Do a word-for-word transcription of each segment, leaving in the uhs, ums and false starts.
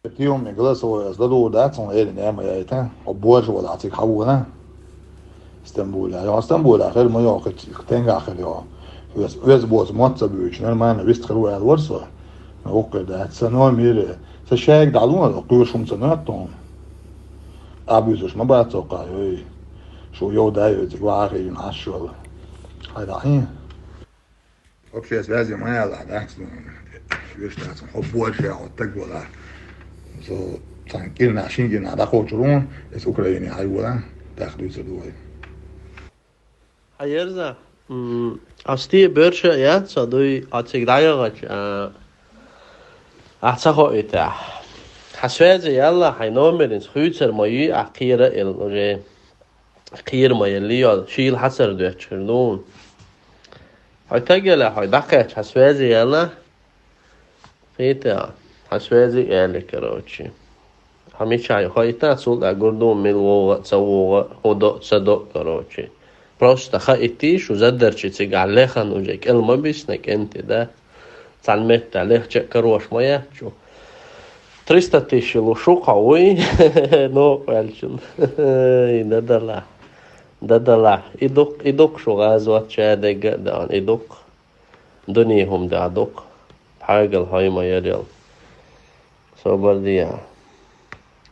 Тиуми голосовой аз дадур дац, хьуна элина ма яйта. Хьо божа вала цига хьавона. Стамбуле. Йо, Стамбуле хир ма йо, хи-, хи-, тенга хир йо. Вес, вес боц моцца бюч, нормально, вист хир вал ворсо. Но укхир дац, са номер. Са шайг далуна, куш хум са наттон. Абюзуш ма бацо кай, ой. Шу йо дай, ой, цига вахи, ин ашшола. Хайда, хин. Вообще связи моя ла, да, с ним. Видишь, да, сон хо больше я вот так была. Со, сан кирна, шингина, да, хочу рун, из Украины, ай, была, так, дуйца дуй. Хьаерза, м, асти бёрша, я, ца дуй, а циг даягач, а, а ца хо ита. Хьа связи ялла, хьай номерин хуйцар мои, а кира ил уже. Кхийра ма елли йол, шийла хьацар доьччур ду. Хьой тагела, хьой даккхаьча, хьа связи яла. Хита, хьа связи яли, короче. Хьа мичай хойта, цул да гурдун мил вогъа, ца вогъа, худо, ца до, короче. Просто ха итти, шу задарчи цига лехан уже кел ма бисна кенти, да. Цан метта легче карош ма яц чу. Триста тысяч лу шуха вуй. Ну, валчун. И дадала. Дадала. И дук, и дук шу газват чадега дан. И дук. Дуни хум да дук. Хагал хай ма ярил. Собар дия.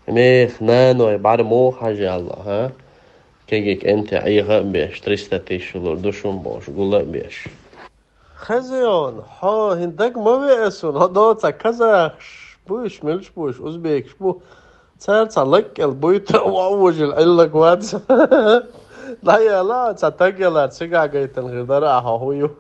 Мех наной бар мо хажалла, ха? Кегик энте айга беш, триста тысяч лу душум бош, гула беш. Хазион, хьо хӀиндаг ма веасун, хьо доца казахш буш, милш буш, узбекш бу. Цар ца лаккел буйта ва вужил иллаг вац. Даяла, ца тагела, цига гайтан гырдара, а хьо хую.